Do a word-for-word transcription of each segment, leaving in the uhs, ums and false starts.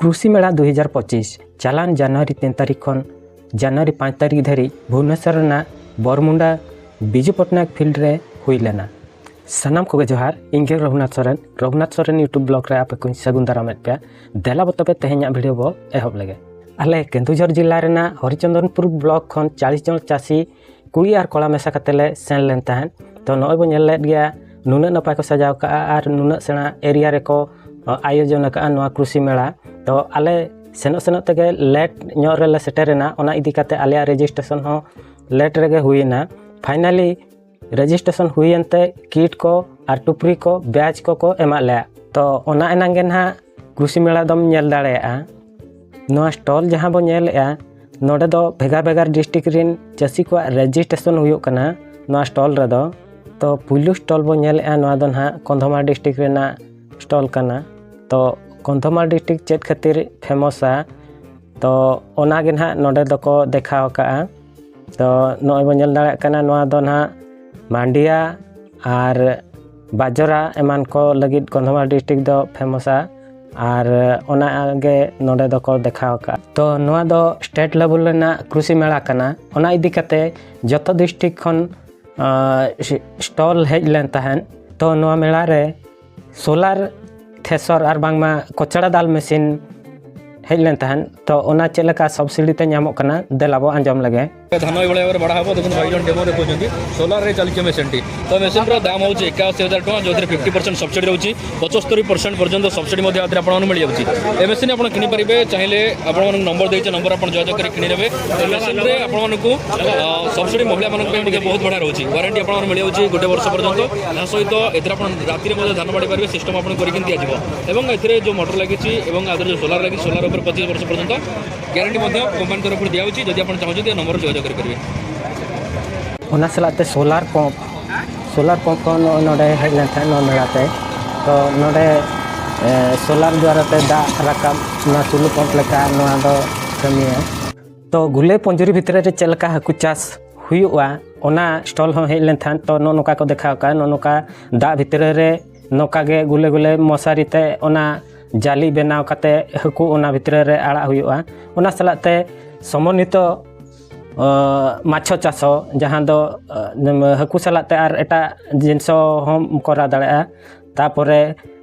ᱠᱨᱩᱥᱤ ᱢᱮᱞᱟ ᱫᱩ ᱦᱟᱡᱟᱨ ᱯᱚᱸᱪᱤᱥ ᱪᱟᱞᱟᱱ ᱡᱟᱱᱩᱣᱟᱨᱤ ᱛᱤᱱ ᱛᱟᱹᱨᱤᱠᱷ ᱠᱷᱚᱱ ᱡᱟᱱᱩᱣᱟᱨᱤ ᱯᱟᱸᱪ ᱛᱟᱹᱨᱤᱠᱷ ᱫᱷᱟᱹᱨᱤᱡ ᱵᱷᱩᱵᱽᱱᱮᱥᱚᱨ ᱨᱮᱱᱟᱜ ᱵᱚᱨᱢᱩᱱᱰᱟ ᱵᱤᱡᱩ ᱯᱚᱴᱱᱟᱭᱮᱠ ᱯᱷᱤᱞᱰ ᱨᱮ ᱦᱩᱭ ᱞᱮᱱᱟ᱾ ᱥᱟᱱᱟᱢ ᱠᱚᱜᱮ ᱡᱚᱦᱟᱨ, ᱤᱧ ᱜᱮ ᱨᱚᱜᱷᱩᱱᱟᱛᱷ ᱥᱚᱨᱮᱱ᱾ ᱨᱚᱜᱷᱩᱱᱟᱛᱷ ᱥᱚᱨᱮᱱ YouTube ᱵᱞᱚᱜ ᱨᱮ ᱟᱯᱮ ᱠᱚᱧ ᱥᱟᱹᱜᱩᱱ ᱫᱟᱨᱟᱢᱮᱫ ᱯᱮᱭᱟ᱾ ᱫᱮᱞᱟ ᱵᱚ ᱛᱚᱵᱮ ᱛᱮᱦᱮᱧᱟᱜ ᱵᱷᱤᱰᱤᱭᱳ ᱵᱚ ᱮᱦᱚᱵ ᱞᱮᱜᱮ᱾ ᱟᱞᱮ ᱠᱮᱱᱫᱩᱡᱷᱚᱨ ᱡᱤᱞᱟ ᱨᱮᱱᱟᱜ ᱦᱚᱨᱤᱪᱚᱱᱫᱚᱱᱯᱩᱨ ᱵᱞᱚᱠ ᱠᱷᱚᱱ ᱪᱟᱞᱤᱥ ᱡᱚᱱ ᱪᱟᱹᱥᱤ ᱠᱩᱲᱤ ᱟᱨ ᱠᱚᱲᱟ ᱢᱮᱥᱟ ᱠᱟᱛᱮ ᱞᱮ ᱥᱮᱱ ᱞᱮᱱ ᱛᱟᱦᱮᱸᱫ᱾ ᱛᱚ ᱱᱚᱜᱼᱚᱭ ᱵᱚ ᱧᱮᱞ ᱞᱮᱫ ᱜᱮᱭᱟ, ᱱᱩᱱᱟᱹᱜ ᱱᱟᱯᱟᱭ ᱠᱚ ᱥᱟᱡᱟᱣ ᱠᱟᱜᱼᱟ ᱟᱨ ᱱᱩᱱᱟᱹᱜ ᱥᱮᱬᱟ ᱮᱨᱤᱭᱟ ᱨᱮᱠᱚ ᱟᱭᱳᱡᱚᱱ ᱟᱠᱟᱫᱼᱟ ᱱᱚᱣᱟ ᱠᱨᱩᱥᱤ ᱢᱮᱞᱟ᱾ ᱛᱚ ᱟᱞᱮ ᱥᱮᱱᱚᱜ ᱥᱮᱱᱚᱜ ᱛᱮᱜᱮ ᱞᱮᱴ ᱧᱚᱜ ᱨᱮᱞᱮ ᱥᱮᱴᱮᱨᱮᱱᱟ, ᱚᱱᱟ ᱤᱫᱤ ᱠᱟᱛᱮ ᱟᱞᱮᱭᱟᱜ ᱨᱮᱡᱤᱥᱴᱨᱮᱥᱚᱱ ᱦᱚᱸ ᱞᱮᱴ ᱨᱮᱜᱮ ᱦᱩᱭᱮᱱᱟ᱾ ᱯᱷᱟᱭᱱᱟᱞᱤ ᱨᱮᱡᱤᱥᱴᱨᱮᱥᱚᱱ ᱦᱩᱭᱮᱱ ᱛᱮ ᱠᱤᱴ ᱠᱚ ᱟᱨ ᱴᱩᱯᱨᱤ ᱠᱚ ᱵᱮᱪ ᱠᱚᱠᱚ ᱮᱢᱟᱫ ᱞᱮᱭᱟ᱾ ᱛᱚ ᱚᱱᱟ ᱮᱱᱟᱝ ᱜᱮ ᱱᱟᱦᱟᱜ ᱠᱨᱩᱥᱤ ᱢᱮᱞᱟ ᱫᱚᱢ ᱧᱮᱞ ᱫᱟᱲᱮᱭᱟᱜᱼᱟ᱾ ᱱᱚᱣᱟ ᱥᱴᱚᱞ ᱡᱟᱦᱟᱸ ᱵᱚ ᱧᱮᱞᱮᱜᱼᱟ, ᱱᱚᱰᱮ ᱫᱚ ᱵᱷᱮᱜᱟᱨ ᱵᱷᱮᱜᱟᱨ ᱰᱤᱥᱴᱨᱤᱠᱴ ᱨᱮᱱ ᱪᱟᱹᱥᱤ ᱠᱚᱣᱟᱜ ᱨᱮᱡᱤᱥᱴᱨᱮᱥᱚᱱ ᱦᱩᱭᱩᱜ ᱠᱟᱱᱟ ᱱᱚᱣᱟ ᱥᱴᱚᱞ ᱨᱮᱫᱚ᱾ ᱛᱚ ᱯᱩᱭᱞᱩ ᱥᱴᱚᱞ ᱵᱚ ᱧᱮᱞᱮᱜᱼᱟ, ᱱᱚᱣᱟ ᱫᱚ ᱱᱟᱦᱟᱜ ᱠᱚᱱᱫᱷᱚᱢᱟᱲ ᱰᱤᱥᱴᱨᱤᱠᱴ ᱨᱮᱱᱟᱜ ᱥᱴᱚᱞ ᱠᱟᱱᱟ᱾ ᱛᱚ ᱠᱚᱱᱫᱷᱚᱢᱟᱲ ᱰᱤᱥᱴᱨᱤᱠᱴ ᱪᱮᱫ ᱠᱷᱟᱹᱛᱤᱨ ᱯᱷᱮᱢᱚᱥᱟ, ᱛᱚ ᱚᱱᱟᱜᱮ ᱱᱟᱦᱟᱜ ᱱᱚᱰᱮ ᱫᱚᱠᱚ ᱫᱮᱠᱷᱟᱣ ᱟᱠᱟᱜᱼᱟ᱾ ᱛᱚ ᱱᱚᱜᱼᱚᱭ ᱵᱚᱱ ᱧᱮᱞ ᱫᱟᱲᱮᱭᱟᱜ ᱠᱟᱱᱟ, ᱱᱚᱣᱟ ᱫᱚ ᱱᱟᱦᱟᱜ ᱢᱟᱱᱰᱤᱭᱟ ᱟᱨ ᱵᱟᱡᱽᱨᱟ ᱮᱢᱟᱱ ᱠᱚ ᱞᱟᱹᱜᱤᱫ ᱠᱚᱱᱫᱷᱚᱢᱟᱲ ᱰᱤᱥᱴᱨᱤᱠᱴ ᱫᱚ ᱯᱷᱮᱢᱚᱥᱟ᱾ ᱟᱨ ᱚᱱᱟ ᱜᱮ ᱱᱚᱰᱮ ᱫᱚᱠᱚ ᱫᱮᱠᱷᱟᱣ ᱟᱠᱟᱫᱼᱟ᱾ ᱛᱚ ᱱᱚᱣᱟ ᱫᱚ ᱥᱴᱮᱴ ᱞᱮᱵᱮᱞ ᱨᱮᱱᱟᱜ ᱠᱨᱩᱥᱤ ᱢᱮᱞᱟ ᱠᱟᱱᱟ᱾ ᱚᱱᱟ ᱤᱫᱤ ᱠᱟᱛᱮ ᱡᱚᱛᱚ ᱰᱤᱥᱴᱨᱤᱠᱴ ᱠᱷᱚᱱ ᱟᱸ, ᱥᱴᱚᱞ ᱦᱮᱡ ᱞᱮᱱ ᱛᱟᱦᱮᱸᱫ᱾ ᱛᱚ ᱱᱚᱣᱟ ᱢᱮᱞᱟ ᱨᱮ ᱥᱳᱞᱟᱨ ᱛᱷᱮᱥᱚᱨ ᱟᱨ ᱵᱟᱝᱢᱟ ᱠᱚᱪᱲᱟ ᱫᱟᱞ ᱢᱮᱥᱤᱱ ᱦᱮᱡ ᱞᱮᱱ ᱛᱟᱦᱮᱸᱫ᱾ ᱛᱚ ᱚᱱᱟ ᱪᱮᱫ ᱞᱮᱠᱟ ᱥᱚᱵᱥᱤᱰᱤ ᱛᱮ ᱧᱟᱢᱚᱜ ᱠᱟᱱᱟ, ᱫᱮᱞᱟ ᱵᱚ ᱟᱸᱡᱚᱢ ᱞᱮᱜᱮ᱾ ଧାନ ଏଇଭଳିଆ ଭାବରେ ବଢ଼ା ହେବ। ଦେଖନ୍ତୁ, ଭାଇ ଜଣେ ଡେମୋ ଦେଖାଉଛନ୍ତି। ସୋଲାରରେ ଚାଲିଛି ମେସିନ୍ଟି। ତ ମେସିନ୍ର ଦାମ ହେଉଛି ଏକାଅଶୀ ହଜାର ଟଙ୍କା, ଯେଉଁଥିରେ ଫିଫ୍ଟି ପରସେଣ୍ଟ ସବସିଡି ରହୁଛି। ପଞ୍ଚସ୍ତରୀ ପରସେଣ୍ଟ ପର୍ଯ୍ୟନ୍ତ ସବସିଡି ମଧ୍ୟ ଏଥିରେ ଆପଣମାନଙ୍କୁ ମିଳିଯାଉଛି। ଏ ମେସିନ୍ ଆପଣ କିଣିପାରିବେ, ଚାହିଁଲେ ଆପଣମାନଙ୍କୁ ନମ୍ବର ଦେଇଛେ, ନମ୍ବର ଆପଣ ଯୋଗାଯୋଗ କରି କିଣିନେବେ। ଏ ମେସିନ୍ରେ ଆପଣମାନଙ୍କୁ, ଅ, ସବସିଡି ମହିଳାମାନଙ୍କ ପାଇଁ ମଧ୍ୟ ବହୁତ ବଢ଼ିଆ ରହୁଛି। ୱାରେଣ୍ଟି ଆପଣମାନଙ୍କୁ ମିଳିଯାଉଛି ଗୋଟେ ବର୍ଷ ପର୍ଯ୍ୟନ୍ତ। ତା ସହିତ ଏଥିରେ ଆପଣ ରାତିରେ ମଧ୍ୟ ଧାନ ବାଡ଼ି ପାରିବେ, ସିଷ୍ଟମ ଆପଣଙ୍କୁ କରିକି ଦିଆଯିବ। ଏବଂ ଏଥିରେ ଯେଉଁ ମଟର ଲାଗିଛି ଏବଂ ଆ ଦେହରେ ଯେଉଁ ସୋଲାର ଲାଗିଛି, ସୋଲାର ଉପରେ ପଚିଶ ବର୍ଷ ପର୍ଯ୍ୟନ୍ତ ଗ୍ୟାରେଣ୍ଟି ମଧ୍ୟ କମ୍ପାନୀ ତରଫରୁ ଦିଆଯାଉଛି। ଯଦି ଆପଣ ଚାହୁଁଛନ୍ତି, ଏ ନମ୍ବରରେ ଯୋଗାଯୋଗ କରିପାରିବେ। ᱚᱱᱟ ᱥᱟᱞᱟᱜ ᱛᱮ ᱥᱳᱞᱟᱨ ᱯᱚᱢᱯ, ᱥᱳᱞᱟᱨ ᱯᱚᱢᱯ ᱠᱚ ᱱᱚᱜᱼᱚᱭ ᱱᱚᱰᱮ ᱦᱮᱡ ᱞᱮᱱ ᱛᱟᱦᱮᱸᱫ ᱱᱚᱣᱟ ᱢᱮᱞᱟ ᱛᱮ᱾ ᱛᱚ ᱱᱚᱰᱮ, ᱮ, ᱥᱳᱞᱟᱨ ᱫᱣᱟᱨᱟ ᱛᱮ ᱫᱟᱜ ᱨᱟᱠᱟᱵ, ᱱᱚᱣᱟ ᱴᱩᱞᱩ ᱯᱚᱢᱯ ᱞᱮᱠᱟ ᱱᱚᱣᱟ ᱫᱚ ᱠᱟᱹᱢᱤᱭᱟ᱾ ᱛᱚ ᱜᱩᱞᱟᱹᱭ ᱯᱚᱸᱡᱩᱨᱤ ᱵᱷᱤᱛᱨᱤ ᱨᱮ ᱪᱮᱫ ᱞᱮᱠᱟ ᱦᱟᱹᱠᱩ ᱪᱟᱥ ᱦᱩᱭᱩᱜᱼᱟ, ᱚᱱᱟ ᱥᱴᱚᱞ ᱦᱚᱸ ᱦᱮᱡ ᱞᱮᱱ ᱛᱟᱦᱮᱸᱫ᱾ ᱛᱚ ᱱᱚᱜᱼᱚ ᱱᱚᱝᱠᱟ ᱠᱚ ᱫᱮᱠᱷᱟᱣ ᱟᱠᱟᱫᱼᱟ, ᱱᱚᱜᱼᱚ ᱱᱚᱝᱠᱟ ᱫᱟᱜ ᱵᱷᱤᱛᱨᱤ ᱨᱮ ᱱᱚᱝᱠᱟ ᱜᱮ ᱜᱩᱞᱟᱹ ᱜᱩᱞᱟᱹ ᱢᱚᱥᱟᱨᱤ ᱛᱮ ᱚᱱᱟ ᱡᱟᱹᱞᱤ ᱵᱮᱱᱟᱣ ᱠᱟᱛᱮ ᱦᱟᱹᱠᱩ ᱚᱱᱟ ᱵᱷᱤᱛᱨᱤ ᱨᱮ ᱟᱲᱟᱜ ᱦᱩᱭᱩᱜᱼᱟ᱾ ᱚᱱᱟ ᱥᱟᱞᱟᱜ ᱛᱮ ᱥᱚᱢᱚᱱᱱᱤᱛᱚ ᱢᱟᱪᱷᱚ ᱪᱟᱥ ᱦᱚᱸ, ᱡᱟᱦᱟᱸ ᱫᱚ ᱦᱟᱹᱠᱩ ᱥᱟᱞᱟᱜ ᱛᱮ ᱟᱨ ᱮᱴᱟᱜ ᱡᱤᱱᱤᱥ ᱦᱚᱸ ᱠᱚᱨᱟᱣ ᱫᱟᱲᱮᱭᱟᱜᱼᱟ᱾ ᱛᱟᱯᱚᱨᱮ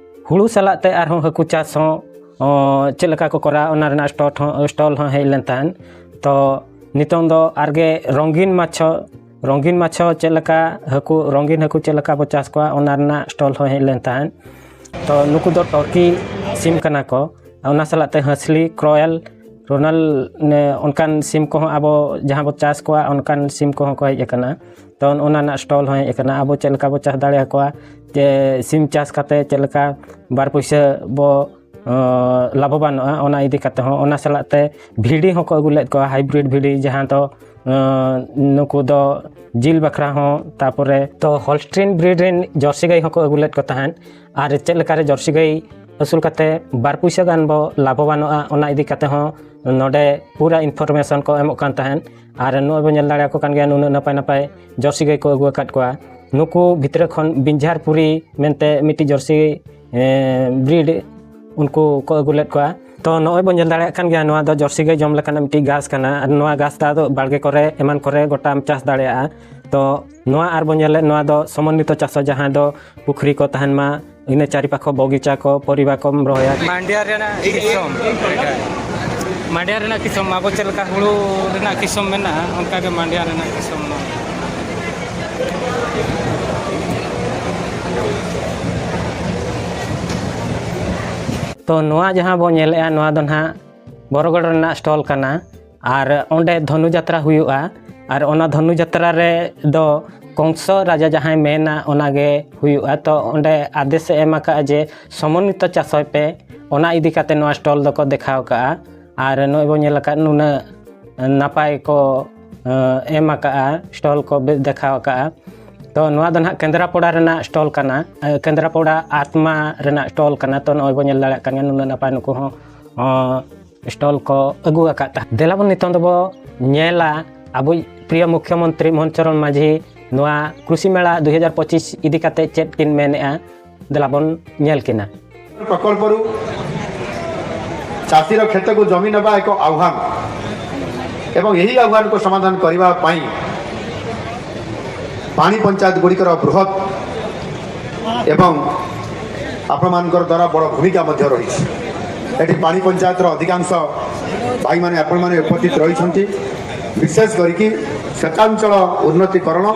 ᱦᱩᱲᱩ ᱥᱟᱞᱟᱜ ᱛᱮ ᱟᱨᱦᱚᱸ ᱦᱟᱹᱠᱩ ᱪᱟᱥ ᱦᱚᱸ ᱪᱮᱫ ᱞᱮᱠᱟ ᱠᱚ ᱠᱚᱨᱟᱣᱟ, ᱚᱱᱟ ᱨᱮᱱᱟᱜ ᱥᱴᱚᱞ ᱦᱚᱸ ᱥᱴᱚᱞ ᱦᱚᱸ ᱦᱮᱡ ᱞᱮᱱ ᱛᱟᱦᱮᱸᱫ᱾ ᱛᱚ ᱱᱤᱛᱚᱝ ᱫᱚ ᱟᱨᱜᱮ ᱨᱚᱝᱜᱤᱱ ᱢᱟᱪᱷᱚ, ᱨᱚᱝᱜᱤᱱ ᱢᱟᱪᱷᱚ ᱪᱮᱫ ᱞᱮᱠᱟ ᱦᱟᱹᱠᱩ, ᱨᱚᱝᱜᱤᱱ ᱦᱟᱹᱠᱩ ᱪᱮᱫ ᱞᱮᱠᱟ ᱵᱚ ᱪᱟᱥ ᱠᱚᱣᱟ, ᱚᱱᱟ ᱨᱮᱱᱟᱜ ᱥᱴᱚᱞ ᱦᱚᱸ ᱦᱮᱡ ᱞᱮᱱ ᱛᱟᱦᱮᱸᱫ᱾ ᱛᱚ ᱱᱩᱠᱩ ᱫᱚ ᱴᱚᱨᱠᱤ ᱥᱤᱢ ᱠᱟᱱᱟ ᱠᱚ, ᱚᱱᱟ ᱥᱟᱞᱟᱜ ᱛᱮ ᱦᱟᱹᱥᱞᱤ, ᱠᱨᱚᱭᱮᱞ, ᱨᱳᱱᱟᱞ, ᱚᱱᱠᱟᱱ ᱥᱤᱢ ᱠᱚᱦᱚᱸ ᱟᱵᱚ ᱡᱟᱦᱟᱸ ᱵᱚ ᱪᱟᱥ ᱠᱚᱣᱟ, ᱚᱱᱠᱟᱱ ᱥᱤᱢ ᱠᱚᱦᱚᱸ ᱠᱚ ᱦᱮᱡ ᱟᱠᱟᱱᱟ᱾ ᱛᱚ ᱚᱱᱟ ᱨᱮᱱᱟᱜ ᱥᱴᱚᱞ ᱦᱚᱸ ᱦᱮᱡ ᱟᱠᱟᱱᱟ᱾ ᱟᱵᱚ ᱪᱮᱫ ᱞᱮᱠᱟ ᱵᱚ ᱪᱟᱥ ᱫᱟᱲᱮᱭᱟᱠᱚᱣᱟ, ᱡᱮ ᱥᱤᱢ ᱪᱟᱥ ᱠᱟᱛᱮ ᱪᱮᱫ ᱞᱮᱠᱟ ᱵᱟᱨ ᱯᱩᱭᱥᱟᱹ ᱵᱚ ᱞᱟᱵᱷᱚᱵᱟᱱᱚᱜᱼᱟ, ᱚᱱᱟ ᱤᱫᱤ ᱠᱟᱛᱮ ᱦᱚᱸ᱾ ᱚᱱᱟ ᱥᱟᱞᱟᱜ ᱛᱮ ᱵᱷᱤᱰᱤ ᱦᱚᱸᱠᱚ ᱟᱹᱜᱩ ᱞᱮᱫ ᱠᱚᱣᱟ, ᱦᱟᱭᱵᱨᱤᱰ ᱵᱷᱤᱰᱤ, ᱡᱟᱦᱟᱸ ᱫᱚ ᱱᱩᱠᱩ ᱫᱚ ᱡᱤᱞ ᱵᱟᱠᱷᱨᱟ ᱦᱚᱸ᱾ ᱛᱟᱯᱚᱨᱮ ᱛᱚ ᱦᱚᱞᱥᱴᱤᱱ ᱵᱨᱤᱰ ᱨᱮᱱ ᱡᱟᱹᱨᱥᱤ ᱜᱟᱹᱭ ᱦᱚᱸᱠᱚ ᱟᱹᱜᱩ ᱞᱮᱫ ᱠᱚ ᱛᱟᱦᱮᱸᱫ᱾ ᱟᱨ ᱪᱮᱫ ᱞᱮᱠᱟᱨᱮ ᱡᱟᱹᱨᱥᱤ ᱜᱟᱹᱭ ᱟᱹᱥᱩᱞ ᱠᱟᱛᱮ ᱵᱟᱨ ᱯᱩᱭᱥᱟᱹ ᱜᱟᱱ ᱵᱚ ᱞᱟᱵᱷᱚᱵᱟᱱᱚᱜᱼᱟ, ᱚᱱᱟ ᱤᱫᱤ ᱠᱟᱛᱮ ᱦᱚᱸ ᱱᱚᱰᱮ ᱯᱩᱨᱟᱹ ᱤᱱᱯᱷᱚᱨᱢᱮᱥᱚᱱ ᱠᱚ ᱮᱢᱚᱜ ᱠᱟᱱ ᱛᱟᱦᱮᱸᱫ᱾ ᱟᱨ ᱱᱚᱜᱼᱚᱭ ᱵᱚᱱ ᱧᱮᱞ ᱫᱟᱲᱮᱭᱟᱠᱚ ᱠᱟᱱ ᱜᱮᱭᱟ, ᱱᱩᱱᱟᱹᱜ ᱱᱟᱯᱟᱭ ᱱᱟᱯᱟᱭ ᱡᱟᱹᱨᱥᱤ ᱜᱟᱹᱭ ᱠᱚ ᱟᱹᱜᱩ ᱟᱠᱟᱫ ᱠᱚᱣᱟ᱾ ᱱᱩᱠᱩ ᱵᱷᱤᱛᱨᱤ ᱠᱷᱚᱱ ᱵᱤᱧᱡᱷᱟᱨᱯᱩᱨᱤ ᱢᱮᱱᱛᱮ ᱢᱤᱫᱴᱤᱡ ᱡᱟᱹᱨᱥᱤ ᱵᱨᱤᱰ ᱩᱱᱠᱩ ᱠᱚ ᱟᱹᱜᱩ ᱞᱮᱫ ᱠᱚᱣᱟ᱾ ᱛᱚ ᱱᱚᱜᱼᱚᱭ ᱵᱚᱱ ᱧᱮᱞ ᱫᱟᱲᱮᱭᱟᱜ ᱠᱟᱱ ᱜᱮᱭᱟ, ᱱᱚᱣᱟ ᱫᱚ ᱡᱟᱹᱨᱥᱤ ᱜᱟᱹᱭ ᱡᱚᱢ ᱞᱮᱠᱟᱱᱟᱜ ᱢᱤᱫᱴᱤᱡ ᱜᱷᱟᱥ ᱠᱟᱱᱟ᱾ ᱟᱨ ᱱᱚᱣᱟ ᱜᱷᱟᱥ ᱫᱚ ᱟᱫᱚ ᱵᱟᱲᱜᱮ ᱠᱚᱨᱮ ᱮᱢᱟᱱ ᱠᱚᱨᱮ ᱜᱚᱴᱟᱢ ᱪᱟᱥ ᱫᱟᱲᱮᱭᱟᱜᱼᱟ᱾ ᱛᱚ ᱱᱚᱣᱟ ᱟᱨ ᱵᱚᱱ ᱧᱮᱞᱮᱫ, ᱱᱚᱣᱟ ᱫᱚ ᱥᱚᱢᱚᱱᱱᱤᱛᱚ ᱪᱟᱥ, ᱡᱟᱦᱟᱸ ᱫᱚ ᱯᱩᱠᱷᱨᱤ ᱠᱚ ᱛᱟᱦᱮᱱ ᱢᱟ, ᱤᱱᱟᱹ ᱪᱟᱨᱤ ᱯᱟᱠᱷᱚ ᱵᱚᱜᱤᱪᱟ ᱠᱚ, ᱯᱚᱨᱤᱵᱟ ᱠᱚᱢ ᱨᱚᱦᱚᱭᱟ᱾ ᱢᱟᱱᱰᱤᱭᱟ ᱨᱮᱱᱟᱜ ᱠᱤᱥᱚᱢ, ᱢᱟᱱᱰᱤᱭᱟ ᱨᱮᱱᱟᱜ ᱠᱤᱥᱚᱢ, ᱟᱵᱚ ᱪᱮᱫ ᱞᱮᱠᱟ ᱦᱩᱲᱩ ᱨᱮᱱᱟᱜ ᱠᱤᱥᱚᱢ ᱢᱮᱱᱟᱜᱼᱟ, ᱚᱱᱠᱟ ᱜᱮ ᱢᱟᱱᱰᱤᱭᱟ ᱨᱮᱱᱟᱜ ᱠᱤᱥᱚᱢ ᱫᱚ᱾ ᱛᱚ ᱱᱚᱣᱟ ᱡᱟᱦᱟᱸ ᱵᱚ ᱧᱮᱞᱮᱜᱼᱟ, ᱱᱚᱣᱟ ᱫᱚ ᱱᱟᱦᱟᱜ ᱵᱚᱨᱚᱜᱚᱲ ᱨᱮᱱᱟᱜ ᱥᱴᱚᱞ ᱠᱟᱱᱟ᱾ ᱟᱨ ᱚᱸᱰᱮ ᱫᱷᱚᱱᱩ ᱡᱟᱛᱨᱟ ᱦᱩᱭᱩᱜᱼᱟ᱾ ᱟᱨ ᱚᱱᱟ ᱫᱷᱚᱱᱩ ᱡᱟᱛᱨᱟ ᱨᱮ ᱫᱚ ᱠᱚᱝᱥᱚ ᱨᱟᱡᱟ ᱡᱟᱦᱟᱸᱭ ᱢᱮᱱᱟ, ᱚᱱᱟᱜᱮ ᱦᱩᱭᱩᱜᱼᱟ᱾ ᱛᱚ ᱚᱸᱰᱮ ᱟᱫᱮᱥᱮ ᱮᱢ ᱟᱠᱟᱫᱼᱟ ᱡᱮ ᱥᱚᱢᱚᱱᱱᱤᱛᱚ ᱪᱟᱥᱚᱭ ᱯᱮ, ᱚᱱᱟ ᱤᱫᱤ ᱠᱟᱛᱮ ᱱᱚᱣᱟ ᱥᱴᱚᱞ ᱫᱚᱠᱚ ᱫᱮᱠᱷᱟᱣ ᱟᱠᱟᱫᱼᱟ᱾ ᱟᱨ ᱱᱚᱜᱼᱚᱭ ᱵᱚᱱ ᱧᱮᱞ ᱟᱠᱟᱫ, ᱱᱩᱱᱟᱹᱜ ᱱᱟᱯᱟᱭ ᱠᱚ ᱮᱢ ᱟᱠᱟᱫᱼᱟ, ᱥᱴᱚᱞ ᱠᱚ ᱫᱮᱠᱷᱟᱣ ᱟᱠᱟᱫᱼᱟ᱾ ᱛᱚ ᱱᱚᱣᱟ ᱫᱚ ᱱᱟᱦᱟᱜ ᱠᱮᱱᱫᱨᱟᱯᱚᱲᱟ ᱨᱮᱱᱟᱜ ᱥᱴᱚᱞ ᱠᱟᱱᱟ, ᱠᱮᱱᱫᱨᱟᱯᱚᱲᱟ ᱟᱛᱢᱟ ᱨᱮᱱᱟᱜ ᱥᱴᱚᱞ ᱠᱟᱱᱟ᱾ ᱛᱚ ᱱᱚᱜᱼᱚᱭ ᱵᱚᱱ ᱧᱮᱞ ᱫᱟᱲᱮᱭᱟᱜ ᱠᱟᱱ ᱜᱮᱭᱟ, ᱱᱩᱱᱟᱹᱜ ᱱᱟᱯᱟᱭ ᱱᱩᱠᱩ ᱦᱚᱸ ᱥᱴᱚᱞ ᱠᱚ ᱟᱹᱜᱩ ᱟᱠᱟᱫ ᱛᱟᱦᱮᱸ᱾ ᱫᱮᱞᱟ ᱵᱚᱱ ᱱᱤᱛᱚᱝ ᱫᱚᱵᱚ ᱧᱮᱞᱟ ᱟᱵᱚᱭᱤᱡ ᱯᱨᱤᱭᱚ ᱢᱩᱠᱷᱭᱚᱢᱚᱱᱛᱨᱤ ᱢᱳᱦᱚᱱ ᱪᱚᱨᱚᱱ ᱢᱟᱹᱡᱷᱤ ᱱᱚᱣᱟ ᱠᱨᱩᱥᱤ ᱢᱮᱞᱟ ᱫᱩ ᱦᱟᱡᱟᱨ ᱯᱚᱸᱪᱤᱥ ᱤᱫᱤ ᱠᱟᱛᱮ ᱪᱮᱫ ᱠᱤᱱ ᱢᱮᱱᱮᱜᱼᱟ᱾ ᱫᱮᱞᱟ ᱵᱚᱱ ᱧᱮᱞ ᱠᱤᱱᱟ᱾ ᱯᱨᱚᱠᱚᱞᱯᱚᱨᱩ ଚାଷୀର କ୍ଷେତକୁ ଜମି ନେବା ଏକ ଆହ୍ୱାନ ଏବଂ ଏହି ଆହ୍ୱାନକୁ ସମାଧାନ କରିବା ପାଇଁ ପାଣି ପଞ୍ଚାୟତ ଗୁଡ଼ିକର ବୃହତ୍ ଏବଂ ଆପଣମାନଙ୍କର ଦ୍ୱାରା ବଡ଼ ଭୂମିକା ମଧ୍ୟ ରହିଛି। ଏଠି ପାଣି ପଞ୍ଚାୟତର ଅଧିକାଂଶ ଭାଇମାନେ, ଆପଣମାନେ ଉପସ୍ଥିତ ରହିଛନ୍ତି। ବିଶେଷ କରିକି ସେଚାଞ୍ଚଳ ଉନ୍ନତିକରଣ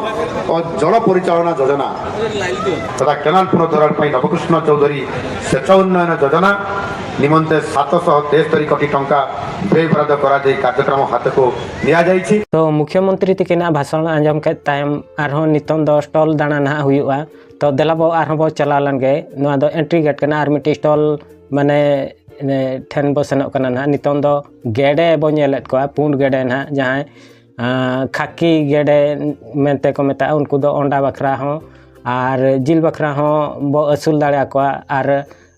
ଓ ଜଳ ପରିଚାଳନା ଯୋଜନା ତଥା କେନାଲ ପୁନରୁଦ୍ଧାର ପାଇଁ ନବକୃଷ୍ଣ ଚୌଧୁରୀ ସେଚ ଉନ୍ନୟନ ଯୋଜନା ନିମନ୍ତେ ସାତଶହ ତେସ୍ତରି କୋଟି ଟଙ୍କା ବ୍ୟୟ ବରାଦ କରାଯାଇ କାର୍ଯ୍ୟକ୍ରମ ହାତକୁ ନିଆଯାଇଛି। ᱛᱚ ᱢᱩᱠᱷᱭᱟᱹᱢᱚᱱᱛᱨᱤ ᱛᱤᱠᱤᱱᱟᱜ ᱵᱷᱟᱥᱚᱱ ᱟᱸᱡᱚᱢ ᱠᱮᱫ ᱛᱟᱭᱚᱢ ᱟᱨᱦᱚᱸ ᱱᱤᱛᱚᱝ ᱫᱚ ᱥᱴᱚᱞ ᱫᱟᱬᱟ ᱱᱟᱦᱟᱜ ᱦᱩᱭᱩᱜᱼᱟ᱾ ᱛᱚ ᱫᱮᱞᱟ ᱵᱚ ᱟᱨᱦᱚᱸ ᱵᱚ ᱪᱟᱞᱟᱣ ᱞᱮᱱ ᱜᱮ᱾ ᱱᱚᱣᱟ ᱫᱚ ᱮᱱᱴᱨᱤ ᱜᱮᱴ ᱠᱟᱱᱟ, ᱟᱨ ᱢᱤᱫᱴᱤᱡ ᱥᱴᱚᱞ ᱢᱟᱱᱮ ᱴᱷᱮᱱ ᱵᱚ ᱥᱮᱱᱚᱜ ᱠᱟᱱᱟ ᱱᱟᱦᱟᱜ᱾ ᱱᱤᱛᱚᱝ ᱫᱚ ᱜᱮᱰᱮ ᱵᱚ ᱧᱮᱞᱮᱫ ᱠᱚᱣᱟ, ᱯᱩᱸᱰ ᱜᱮᱰᱮ ᱱᱟᱦᱟᱜ, ᱡᱟᱦᱟᱸᱭ ᱠᱷᱟᱹᱠᱤ ᱜᱮᱰᱮ ᱢᱮᱱᱛᱮ ᱠᱚ ᱢᱮᱛᱟᱜᱼᱟ᱾ ᱩᱱᱠᱩ ᱫᱚ ᱚᱸᱰᱟ ᱵᱟᱠᱷᱨᱟ ᱦᱚᱸ ᱟᱨ ᱡᱤᱞ ᱵᱟᱠᱷᱨᱟ ᱦᱚᱸ ᱵᱚ ᱟᱹᱥᱩᱞ ᱫᱟᱲᱮᱭᱟᱠᱚᱣᱟ ᱟᱨ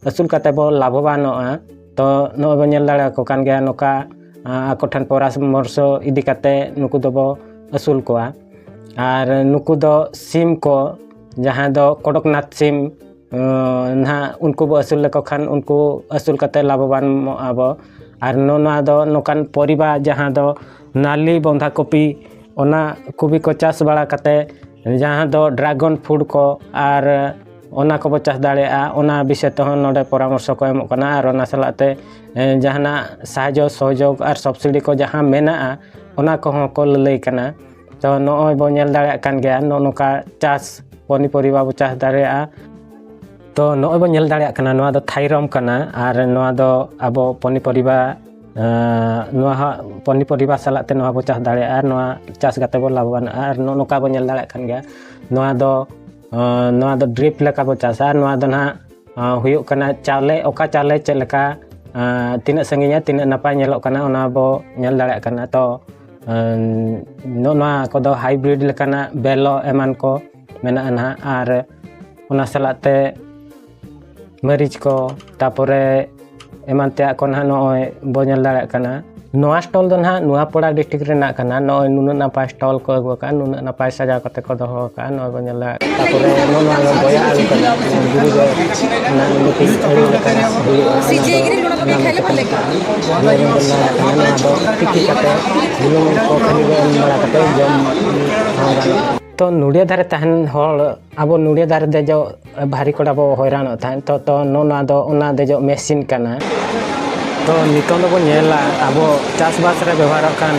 ᱟᱹᱥᱩᱞ ᱠᱟᱛᱮ ᱵᱚ ᱞᱟᱵᱷᱚᱵᱟᱱᱚᱜᱼᱟ᱾ ᱛᱚ ᱱᱚᱜᱼᱚᱭ ᱵᱚ ᱧᱮᱞ ᱫᱟᱲᱮᱭᱟᱠᱚ ᱠᱟᱱ ᱜᱮᱭᱟ, ᱱᱚᱝᱠᱟ ᱟᱠᱚ ᱴᱷᱮᱱ ᱯᱚᱨᱟᱢᱚᱨᱥᱚ ᱤᱫᱤ ᱠᱟᱛᱮ ᱱᱩᱠᱩ ᱫᱚᱵᱚ ᱟᱹᱥᱩᱞ ᱠᱚᱣᱟ᱾ ᱟᱨ ᱱᱩᱠᱩ ᱫᱚ ᱥᱤᱢ ᱠᱚ, ᱡᱟᱦᱟᱸ ᱫᱚ ᱠᱚᱰᱚᱠᱱᱟᱛᱷ ᱥᱤᱢ ᱱᱟᱦᱟᱜ, ᱩᱱᱠᱩ ᱵᱚ ᱟᱹᱥᱩᱞ ᱞᱮᱠᱚ ᱠᱷᱟᱱ ᱩᱱᱠᱩ ᱟᱹᱥᱩᱞ ᱠᱟᱛᱮ ᱞᱟᱵᱷᱚᱵᱟᱱᱚᱜᱼᱟ ᱵᱚ᱾ ᱟᱨ ᱱᱚᱣᱟ ᱫᱚ ᱱᱚᱝᱠᱟᱱ ᱯᱚᱨᱤᱵᱟ ᱡᱟᱦᱟᱸ ᱫᱚ ᱱᱟᱞᱤ ᱵᱚᱸᱫᱷᱟ ᱠᱚᱯᱤ, ᱚᱱᱟ ᱠᱚᱯᱤ ᱠᱚ ᱪᱟᱥ ᱵᱟᱲᱟ ᱠᱟᱛᱮ ᱡᱟᱦᱟᱸ ᱫᱚ ᱰᱨᱟᱜᱚᱱ ᱯᱷᱨᱩᱴ ᱠᱚ ᱟᱨ ᱚᱱᱟ ᱠᱚᱵᱚ ᱪᱟᱥ ᱫᱟᱲᱮᱭᱟᱜᱼᱟ᱾ ᱚᱱᱟ ᱵᱤᱥᱚᱭ ᱛᱮᱦᱚᱸ ᱱᱚᱰᱮ ᱯᱚᱨᱟᱢᱚᱨᱥᱚ ᱠᱚ ᱮᱢᱚᱜ ᱠᱟᱱᱟ᱾ ᱟᱨ ᱚᱱᱟ ᱥᱟᱞᱟᱜ ᱛᱮ ᱡᱟᱦᱟᱱᱟᱜ ᱥᱟᱦᱟᱡᱽᱡᱚ ᱥᱚᱦᱚᱡᱳᱜᱽ ᱟᱨ ᱥᱚᱵᱥᱤᱰᱤ ᱠᱚ ᱡᱟᱦᱟᱸ ᱢᱮᱱᱟᱜᱼᱟ, ᱚᱱᱟ ᱠᱚᱦᱚᱸ ᱠᱚ ᱞᱟᱹᱞᱟᱹᱭ ᱠᱟᱱᱟ᱾ ᱛᱚ ᱱᱚᱜᱼᱚᱭ ᱵᱚ ᱧᱮᱞ ᱫᱟᱲᱮᱭᱟᱜ ᱠᱟᱱ ᱜᱮᱭᱟ, ᱱᱚᱜᱼᱚ ᱱᱚᱝᱠᱟ ᱪᱟᱥ ᱯᱚᱱᱤᱯᱚᱨᱤᱵᱟ ᱵᱚ ᱪᱟᱥ ᱫᱟᱲᱮᱭᱟᱜᱼᱟ᱾ ᱛᱚ ᱱᱚᱜᱼᱚᱭ ᱵᱚ ᱧᱮᱞ ᱫᱟᱲᱮᱭᱟᱜ ᱠᱟᱱᱟ, ᱱᱚᱣᱟ ᱫᱚ ᱛᱷᱟᱭᱨᱚᱢ ᱠᱟᱱᱟ᱾ ᱟᱨ ᱱᱚᱣᱟ ᱫᱚ ᱟᱵᱚ ᱯᱚᱱᱤᱯᱚᱨᱤᱵᱟ ᱱᱚᱣᱟ ᱦᱚᱸ ᱯᱚᱱᱤᱯᱚᱨᱤᱵᱟ ᱥᱟᱞᱟᱜ ᱛᱮ ᱱᱚᱣᱟ ᱵᱚ ᱪᱟᱥ ᱫᱟᱲᱮᱭᱟᱜᱼᱟ᱾ ᱟᱨ ᱱᱚᱣᱟ ᱪᱟᱥ ᱠᱟᱛᱮ ᱵᱚ ᱞᱟᱵᱷᱚᱵᱟᱱᱚᱜᱼᱟ᱾ ᱟᱨ ᱱᱚᱜᱼᱚ ᱱᱚᱝᱠᱟ ᱵᱚ ᱧᱮᱞ ᱫᱟᱲᱮᱭᱟᱜ ᱠᱟᱱ ᱜᱮᱭᱟ, ᱱᱚᱣᱟ ᱫᱚ ᱱᱚᱣᱟ ᱫᱚ ᱰᱨᱤᱯ ᱞᱮᱠᱟ ᱵᱚ ᱪᱟᱥᱟ᱾ ᱟᱨ ᱱᱚᱣᱟ ᱫᱚ ᱱᱟᱦᱟᱜ ᱦᱩᱭᱩᱜ ᱠᱟᱱᱟ ᱪᱟᱣᱞᱮ, ᱚᱠᱟ ᱪᱟᱣᱞᱮ ᱪᱮᱫ ᱞᱮᱠᱟ ᱛᱤᱱᱟᱹᱜ ᱥᱟᱺᱜᱤᱧᱟ, ᱛᱤᱱᱟᱹᱜ ᱱᱟᱯᱟᱭ ᱧᱮᱞᱚᱜ ᱠᱟᱱᱟ, ᱚᱱᱟ ᱵᱚ ᱧᱮᱞ ᱫᱟᱲᱮᱭᱟᱜ ᱠᱟᱱᱟ᱾ ᱛᱚ ᱱᱚᱜᱼᱚ ᱱᱚᱣᱟ ᱠᱚᱫᱚ ᱦᱟᱭᱵᱨᱤᱰ ᱞᱮᱠᱟᱱᱟᱜ ᱵᱮᱞᱚ ᱮᱢᱟᱱ ᱠᱚ ᱢᱮᱱᱟᱜᱼᱟ ᱱᱟᱦᱟᱜ᱾ ᱟᱨ ᱚᱱᱟ ᱥᱟᱞᱟᱜ ᱛᱮ ᱢᱟᱹᱨᱤᱪ ᱠᱚ, ᱛᱟᱯᱚᱨᱮ ᱮᱢᱟᱱ ᱛᱮᱭᱟᱜ ᱠᱚ ᱱᱟᱦᱟᱜ ᱱᱚᱜᱼᱚᱭ ᱵᱚ ᱧᱮᱞ ᱫᱟᱲᱮᱭᱟᱜ ᱠᱟᱱᱟ᱾ ᱱᱚᱣᱟ ᱥᱴᱚᱞ ᱫᱚ ᱱᱟᱦᱟᱜ ᱱᱚᱣᱟᱯᱟᱲᱟ ᱰᱤᱥᱴᱨᱤᱠᱴ ᱨᱮᱱᱟᱜ ᱠᱟᱱᱟ᱾ ᱱᱚᱜᱼᱚᱭ ᱱᱩᱱᱟᱹᱜ ᱱᱟᱯᱟᱭ ᱥᱴᱚᱞ ᱠᱚ ᱟᱹᱜᱩ ᱟᱠᱟᱫᱼᱟ, ᱱᱩᱱᱟᱹᱜ ᱱᱟᱯᱟᱭ ᱥᱟᱡᱟᱣ ᱠᱟᱛᱮ ᱠᱚ ᱫᱚᱦᱚ ᱟᱠᱟᱫᱼᱟ᱾ ᱱᱚᱜᱼᱚᱭ ᱵᱚ ᱧᱮᱞ ᱫᱟᱲᱮᱭᱟᱜ ᱠᱟᱱᱟ᱾ ᱛᱟᱯᱚᱨᱮ ᱱᱚᱜᱼᱚ ᱱᱚᱣᱟ ᱫᱚ ᱵᱚᱭᱟ ᱟᱹᱞᱩ ᱠᱟᱱᱟ, ᱵᱩᱨᱩ ᱨᱮ ᱚᱱᱟ ᱢᱤᱫᱴᱤᱡ ᱟᱹᱞᱩ ᱞᱮᱠᱟᱱᱟᱜ ᱦᱩᱭᱩᱜᱼᱟ, ᱚᱱᱟ ᱫᱚ ᱚᱱᱟ ᱢᱮᱱᱛᱮ ᱠᱚ ᱢᱮᱛᱟᱜᱼᱟ᱾ ᱚᱱᱟ ᱡᱚᱢ ᱵᱚᱱ ᱢᱮᱱ ᱫᱟᱲᱮᱭᱟᱜ ᱠᱟᱱᱟ, ᱱᱚᱣᱟ ᱫᱚ ᱛᱤᱠᱤ ᱠᱟᱛᱮ ᱵᱩᱞᱩᱝ ᱠᱚ ᱠᱷᱟᱹᱞᱤ ᱜᱮ ᱮᱢ ᱵᱟᱲᱟ ᱠᱟᱛᱮ ᱡᱚᱢ ᱦᱚᱸ ᱜᱟᱱᱚᱜᱼᱟ᱾ ᱛᱚ ᱱᱚᱰᱮ ᱫᱷᱟᱨᱮ ᱛᱟᱦᱮᱱ ᱦᱚᱲ, ᱟᱵᱚ ᱱᱚᱰᱮ ᱫᱷᱟᱨᱮ ᱫᱮᱡᱚᱜ ᱵᱷᱟᱨᱤ ᱠᱚᱲᱟ ᱵᱚ ᱦᱚᱭᱨᱟᱱᱚᱜ ᱛᱟᱦᱮᱸᱫ᱾ ᱛᱚ, ᱛᱚ ᱱᱚᱜᱼᱚ ᱱᱚᱣᱟ ᱫᱚ ᱚᱱᱟ ᱫᱮᱡᱚᱜ ᱢᱮᱥᱤᱱ ᱠᱟᱱᱟ᱾ ᱛᱚ ᱱᱤᱛᱚᱝ ᱫᱚᱵᱚ ᱧᱮᱞᱟ ᱟᱵᱚ ᱪᱟᱥᱵᱟᱥ ᱨᱮ ᱵᱮᱵᱚᱦᱟᱨᱚᱜ ᱠᱟᱱ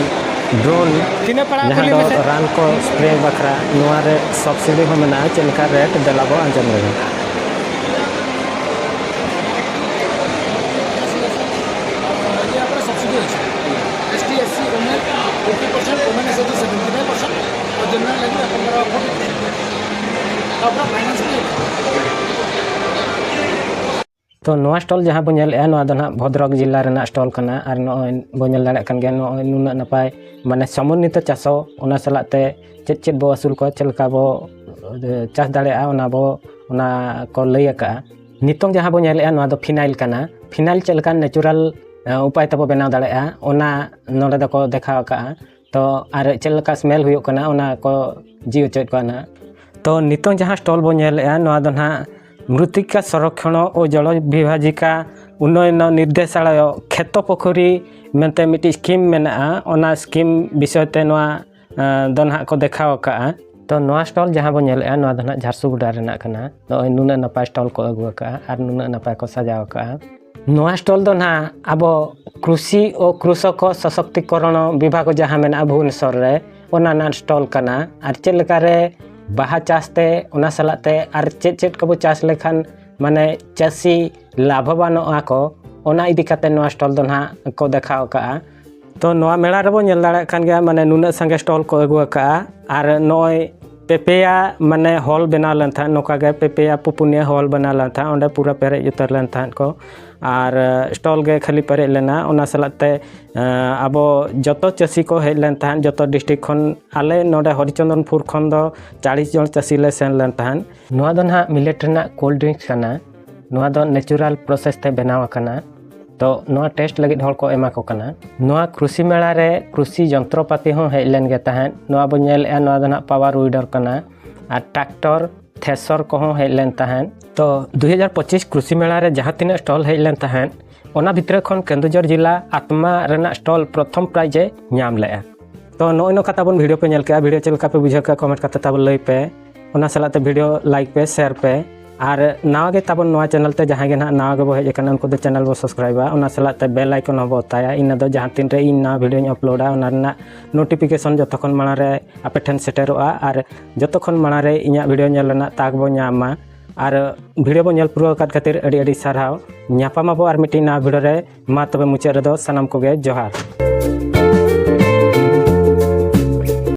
ᱰᱨᱳᱱ, ᱛᱤᱱᱟᱹᱜ ᱯᱟᱲᱟᱜ ᱡᱟᱦᱟᱸ ᱠᱩᱞᱤ ᱫᱚ ᱢᱮᱥᱮ? ᱨᱟᱱ ᱠᱚ ᱥᱯᱨᱮ ᱵᱟᱠᱷᱨᱟ, ᱱᱚᱣᱟ ᱨᱮ ᱥᱟᱵᱥᱤᱰᱤ ᱦᱚᱸ ᱢᱮᱱᱟᱜᱼᱟ᱾ ᱪᱮᱫ ᱞᱮᱠᱟ ᱨᱮᱴ, ᱫᱮᱞᱟ ᱵᱚ ᱟᱸᱡᱚᱢ ᱞᱮᱜᱮ᱾ ᱥᱟᱵᱥᱤᱰᱤ ᱟᱪᱪᱷᱟ, S T, S C, women eighty percent, women S H G seventy nine percent, ᱟᱨ ᱡᱮᱱᱟᱨᱮᱞ ᱞᱟᱹᱜᱤᱫ ᱟᱯᱮ ᱯᱟᱨᱟ ᱯᱷᱳᱨᱴᱤ ᱯᱟᱨᱥᱮᱱᱴ᱾ ᱛᱟᱯᱚᱨᱮ ᱯᱷᱟᱭᱱᱟᱱᱥ ᱯᱮ᱾ ᱛᱚ ᱱᱚᱣᱟ ᱥᱴᱚᱞ ᱡᱟᱦᱟᱸ ᱵᱚ ᱧᱮᱞᱮᱫᱼᱟ, ᱱᱚᱣᱟ ᱫᱚ ᱱᱟᱦᱟᱜ ᱵᱷᱚᱫᱨᱚᱠ ᱡᱤᱞᱟ ᱨᱮᱱᱟᱜ ᱥᱴᱚᱞ ᱠᱟᱱᱟ᱾ ᱟᱨ ᱱᱚᱜᱼᱚᱭ ᱵᱚ ᱧᱮᱞ ᱫᱟᱲᱮᱭᱟᱜ ᱠᱟᱱ ᱜᱮᱭᱟ, ᱱᱚᱜᱼᱚᱭ ᱱᱩᱱᱟᱹᱜ ᱱᱟᱯᱟᱭ, ᱢᱟᱱᱮ, ᱥᱚᱢᱚᱱᱱᱤᱛᱚ ᱪᱟᱥᱚ, ᱚᱱᱟ ᱥᱟᱞᱟᱜ ᱛᱮ ᱪᱮᱫ ᱪᱮᱫ ᱵᱚ ᱟᱹᱥᱩᱞ ᱠᱚᱣᱟ, ᱪᱮᱫ ᱞᱮᱠᱟ ᱵᱚ, ᱮ, ᱪᱟᱥ ᱫᱟᱲᱮᱭᱟᱜᱼᱟ, ᱚᱱᱟ ᱵᱚ, ᱚᱱᱟ ᱠᱚ ᱞᱟᱹᱭ ᱟᱠᱟᱫᱼᱟ᱾ ᱱᱤᱛᱚᱝ ᱡᱟᱦᱟᱸ ᱵᱚ ᱧᱮᱞᱮᱫᱼᱟ, ᱱᱚᱣᱟ ᱫᱚ ᱯᱷᱤᱱᱟᱭᱤᱞ ᱠᱟᱱᱟ᱾ ᱯᱷᱤᱱᱟᱭᱤᱞ ᱪᱮᱫ ᱞᱮᱠᱟᱱ ᱱᱮᱪᱟᱨᱟᱞ, ᱮ, ᱩᱯᱟᱭ ᱛᱮᱵᱚ ᱵᱮᱱᱟᱣ ᱫᱟᱲᱮᱭᱟᱜᱼᱟ, ᱚᱱᱟ ᱱᱚᱰᱮ ᱫᱚᱠᱚ ᱫᱮᱠᱷᱟᱣ ᱟᱠᱟᱫᱼᱟ᱾ ᱛᱚ ᱟᱨ ᱪᱮᱫ ᱞᱮᱠᱟ ᱥᱢᱮᱞ ᱦᱩᱭᱩᱜ ᱠᱟᱱᱟ, ᱚᱱᱟ ᱠᱚ ᱡᱤᱣ ᱦᱚᱪᱚᱭᱮᱫ ᱠᱚᱣᱟ ᱱᱟᱦᱟᱜ᱾ ᱛᱚ ᱱᱤᱛᱚᱝ ᱡᱟᱦᱟᱸ ᱥᱴᱚᱞ ᱵᱚ ᱧᱮᱞᱮᱫᱼᱟ, ᱱᱚᱣᱟ ᱫᱚ ᱱᱟᱦᱟᱜ ᱢᱨᱤᱛᱛᱤᱠᱟ ᱥᱚᱨᱚᱠᱠᱷᱚᱱᱚ ᱳ ᱡᱚᱞᱚ ᱵᱤᱵᱷᱟᱡᱤᱠᱟ ᱩᱱᱱᱚᱭᱚᱱ ᱱᱤᱨᱫᱮᱥᱟᱞᱚᱭ ᱠᱷᱮᱛᱚ ᱯᱩᱠᱷᱩᱨᱤ ᱢᱮᱱᱛᱮ ᱢᱤᱫᱴᱤᱡ ᱥᱠᱤᱢ ᱢᱮᱱᱟᱜᱼᱟ᱾ ᱚᱱᱟ ᱥᱠᱤᱢ ᱵᱤᱥᱚᱭ ᱛᱮ ᱱᱚᱣᱟ, ᱮᱸ, ᱫᱚ ᱱᱟᱦᱟᱜ ᱠᱚ ᱫᱮᱠᱷᱟᱣ ᱟᱠᱟᱫᱼᱟ᱾ ᱛᱚ ᱱᱚᱣᱟ ᱥᱴᱚᱞ ᱡᱟᱦᱟᱸ ᱵᱚ ᱧᱮᱞᱮᱫᱼᱟ, ᱱᱚᱣᱟ ᱫᱚ ᱱᱟᱦᱟᱜ ᱡᱷᱟᱨᱥᱩᱜᱩᱰᱟ ᱨᱮᱱᱟᱜ ᱠᱟᱱᱟ᱾ ᱱᱚᱜᱼᱚᱭ ᱱᱩᱱᱟᱹᱜ ᱱᱟᱯᱟᱭ ᱥᱴᱚᱞ ᱠᱚ ᱟᱹᱜᱩ ᱟᱠᱟᱫᱼᱟ ᱟᱨ ᱱᱩᱱᱟᱹᱜ ᱱᱟᱯᱟᱭ ᱠᱚ ᱥᱟᱡᱟᱣ ᱟᱠᱟᱫᱼᱟ᱾ ᱱᱚᱣᱟ ᱥᱴᱚᱞ ᱫᱚ ᱱᱟᱦᱟᱜ ᱟᱵᱚ ᱠᱨᱩᱥᱤ ᱳ ᱠᱨᱩᱥᱚᱠᱚ ᱥᱚᱥᱚᱠᱛᱤᱠᱚᱨᱚᱬᱚ ᱵᱤᱵᱷᱟᱜᱽ ᱡᱟᱦᱟᱸ ᱢᱮᱱᱟᱜᱼᱟ ᱵᱷᱩᱵᱚᱱᱮᱥᱚᱨ ᱨᱮ, ᱚᱱᱟ ᱨᱮᱱᱟᱜ ᱥᱴᱚᱞ ᱠᱟᱱᱟ᱾ ᱟᱨ ᱪᱮᱫ ᱞᱮᱠᱟᱨᱮ ᱵᱟᱦᱟ ᱪᱟᱥ ᱛᱮ, ᱚᱱᱟ ᱥᱟᱞᱟᱜ ᱛᱮ ᱟᱨ ᱪᱮᱫ ᱪᱮᱫ ᱠᱚᱵᱚ ᱪᱟᱥ ᱞᱮᱠᱷᱟᱱ, ᱢᱟᱱᱮ, ᱪᱟᱹᱥᱤ ᱞᱟᱵᱷᱚᱵᱟᱱᱚᱜᱼᱟ ᱠᱚ, ᱚᱱᱟ ᱤᱫᱤ ᱠᱟᱛᱮ ᱱᱚᱣᱟ ᱥᱴᱚᱞ ᱫᱚ ᱱᱟᱦᱟᱜ ᱠᱚ ᱫᱮᱠᱷᱟᱣ ᱟᱠᱟᱫᱼᱟ᱾ ᱛᱚ ᱱᱚᱣᱟ ᱢᱮᱞᱟ ᱨᱮᱵᱚ ᱧᱮᱞ ᱫᱟᱲᱮᱭᱟᱜ ᱠᱟᱱ ᱜᱮᱭᱟ, ᱢᱟᱱᱮ, ᱱᱩᱱᱟᱹᱜ ᱥᱟᱸᱜᱮ ᱥᱴᱚᱞ ᱠᱚ ᱟᱹᱜᱩ ᱟᱠᱟᱫᱼᱟ᱾ ᱟᱨ ᱱᱚᱜᱼᱚᱭ ᱯᱮᱯᱮᱭᱟ, ᱢᱟᱱᱮ, ᱦᱚᱞ ᱵᱮᱱᱟᱣ ᱞᱮᱱ ᱛᱟᱦᱮᱸᱫ, ᱱᱚᱝᱠᱟ ᱜᱮ ᱯᱮᱯᱮᱭᱟ ᱯᱩᱯᱩᱱᱤᱭᱟ ᱦᱚᱞ ᱵᱮᱱᱟᱣ ᱞᱮᱱ ᱛᱟᱦᱮᱸᱫ, ᱚᱸᱰᱮ ᱯᱩᱨᱟᱹ ᱯᱮᱨᱮᱡ ᱩᱛᱟᱹᱨ ᱞᱮᱱ ᱛᱟᱦᱮᱸᱫ ᱠᱚ᱾ ᱟᱨ, ᱮ, ᱥᱴᱚᱞ ᱜᱮ ᱠᱷᱟᱹᱞᱤ ᱯᱮᱨᱮᱡ ᱞᱮᱱᱟ᱾ ᱚᱱᱟ ᱥᱟᱞᱟᱜ ᱛᱮ, ᱮ, ᱟᱵᱚ ᱡᱚᱛᱚ ᱪᱟᱹᱥᱤ ᱠᱚ ᱦᱮᱡ ᱞᱮᱱ ᱛᱟᱦᱮᱸᱫ, ᱡᱚᱛᱚ ᱰᱤᱥᱴᱨᱤᱠᱴ ᱠᱷᱚᱱ᱾ ᱟᱞᱮ ᱱᱚᱰᱮ ᱦᱚᱨᱤᱪᱚᱸᱫᱚᱱᱯᱩᱨ ᱠᱷᱚᱱ ᱫᱚ ᱪᱟᱞᱤᱥ ᱡᱚᱱ ᱪᱟᱹᱥᱤ ᱞᱮ ᱥᱮᱱ ᱞᱮᱱ ᱛᱟᱦᱮᱸᱫ᱾ ᱱᱚᱣᱟ ᱫᱚ ᱱᱟᱦᱟᱜ ᱢᱤᱞᱮᱴ ᱨᱮᱱᱟᱜ ᱠᱳᱞᱰ ᱰᱨᱤᱝᱠᱥ ᱠᱟᱱᱟ᱾ ᱱᱚᱣᱟ ᱫᱚ ᱱᱮᱪᱟᱨᱟᱞ ᱯᱨᱚᱥᱮᱥ ᱛᱮ ᱵᱮᱱᱟᱣ ᱟᱠᱟᱱᱟ᱾ ᱛᱚ ᱱᱚᱣᱟ ᱴᱮᱥᱴ ᱞᱟᱹᱜᱤᱫ ᱦᱚᱲ ᱠᱚ ᱮᱢᱟ ᱠᱚ ᱠᱟᱱᱟ᱾ ᱱᱚᱣᱟ ᱠᱨᱩᱥᱤ ᱢᱮᱞᱟ ᱨᱮ ᱠᱨᱩᱥᱤ ᱡᱚᱱᱛᱨᱚᱯᱟᱛᱤ ᱦᱚᱸ ᱦᱮᱡ ᱞᱮᱱ ᱜᱮ ᱛᱟᱦᱮᱸᱫ᱾ ᱱᱚᱣᱟ ᱵᱚᱱ ᱧᱮᱞᱮᱫᱼᱟ, ᱱᱚᱣᱟ ᱫᱚ ᱱᱟᱦᱟᱜ ᱯᱟᱣᱟᱨ ᱣᱤᱰᱟᱨ ᱠᱟᱱᱟ᱾ ᱟᱨ ᱴᱨᱟᱠᱴᱚᱨ, ᱛᱷᱮᱥᱚᱨ ᱠᱚᱦᱚᱸ ᱦᱮᱡ ᱞᱮᱱ ᱛᱟᱦᱮᱸᱫ᱾ ᱛᱚ ᱫᱩ ᱦᱟᱡᱟᱨ ᱯᱚᱸᱪᱤᱥ ᱠᱨᱩᱥᱤ ᱢᱮᱞᱟ ᱨᱮ ᱡᱟᱦᱟᱸ ᱛᱤᱱᱟᱹᱜ ᱥᱴᱚᱞ ᱦᱮᱡ ᱞᱮᱱ ᱛᱟᱦᱮᱸᱫ, ᱚᱱᱟ ᱵᱷᱤᱛᱨᱤ ᱠᱷᱚᱱ ᱠᱮᱱᱫᱩᱡᱷᱚᱨ ᱡᱮᱞᱟ ᱟᱛᱢᱟ ᱨᱮᱱᱟᱜ ᱥᱴᱚᱞ ᱯᱨᱚᱛᱷᱚᱢ ᱯᱨᱟᱭᱤᱡᱽ ᱮ ᱧᱟᱢ ᱞᱮᱫᱼᱟ᱾ ᱛᱚ ᱱᱚᱜᱼᱚᱭ ᱱᱚᱝᱠᱟ ᱛᱟᱵᱚᱱ ᱵᱷᱤᱰᱤᱭᱳ ᱯᱮ ᱧᱮᱞ ᱠᱮᱜᱼᱟ, ᱵᱷᱤᱰᱤᱭᱳ ᱪᱮᱫ ᱞᱮᱠᱟ ᱯᱮ ᱵᱩᱡᱷᱟᱹᱣ ᱠᱮᱜᱼᱟ ᱠᱚᱢᱮᱱᱴ ᱠᱟᱛᱮ ᱛᱟᱵᱚᱱ ᱞᱟᱹᱭ ᱯᱮ᱾ ᱚᱱᱟ ᱥᱟᱞᱟᱜ ᱛᱮ ᱵᱷᱤᱰᱤᱭᱳ ᱞᱟᱭᱤᱠ ᱯᱮ, ᱥᱮᱭᱟᱨ ᱯᱮ, ᱟᱨ ᱱᱟᱣᱟ ᱜᱮ ᱛᱟᱵᱚᱱ ᱱᱚᱣᱟ ᱪᱮᱱᱮᱞ ᱛᱮ ᱡᱟᱦᱟᱸᱭ ᱜᱮ ᱱᱟᱦᱟᱜ ᱱᱟᱣᱟ ᱜᱮᱵᱚ ᱦᱮᱡ ᱟᱠᱟᱱᱟ ᱩᱱᱠᱩ ᱫᱚ ᱪᱮᱱᱮᱞ ᱵᱚ ᱥᱟᱵᱥᱠᱨᱟᱭᱤᱵᱟ, ᱚᱱᱟ ᱥᱟᱞᱟᱜ ᱛᱮ ᱵᱮᱞ ᱟᱭᱠᱚᱱ ᱦᱚᱸᱵᱚ ᱚᱛᱟᱭᱟ, ᱤᱱᱟᱹ ᱫᱚ ᱡᱟᱦᱟᱸ ᱛᱤᱱ ᱨᱮ ᱤᱧ ᱱᱟᱣᱟ ᱵᱷᱤᱰᱤᱭᱳᱧ ᱟᱯᱞᱳᱰᱟ ᱚᱱᱟ ᱨᱮᱱᱟᱜ ᱱᱳᱴᱤᱯᱷᱤᱠᱮᱥᱚᱱ ᱡᱚᱛᱚ ᱠᱷᱚᱱ ᱢᱟᱲᱟᱝ ᱨᱮ ᱟᱯᱮ ᱴᱷᱮᱱ ᱥᱮᱴᱮᱨᱚᱜᱼᱟ᱾ ᱟᱨ ᱡᱚᱛᱚ ᱠᱷᱚᱱ ᱢᱟᱲᱟᱝ ᱨᱮ ᱤᱧᱟᱹᱜ ᱵᱷᱤᱰᱤᱭᱳ ᱧᱮᱞ ᱨᱮᱱᱟᱜ ᱛᱟᱠ ᱵᱚ ᱧᱟᱢ ᱢᱟ᱾ ᱟᱨ ᱵᱷᱤᱰᱤᱭᱳ ᱵᱚ ᱧᱮᱞ ᱯᱩᱨᱟᱹᱣ ᱟᱠᱟᱫ ᱠᱷᱟᱹᱛᱤᱨ ᱟᱹᱰᱤ ᱟᱹᱰᱤ ᱥᱟᱨᱦᱟᱣ᱾ ᱧᱟᱯᱟᱢ ᱟᱵᱚ ᱟᱨ ᱢᱤᱫᱴᱤᱡ ᱱᱟᱣᱟ ᱵᱷᱤᱰᱤᱭᱳ ᱨᱮ᱾ ᱢᱟ ᱛᱚᱵᱮ ᱢᱩᱪᱟᱹᱫ ᱨᱮᱫᱚ ᱥᱟᱱᱟᱢ ᱠᱚᱜᱮ ᱡᱚᱦᱟᱨ᱾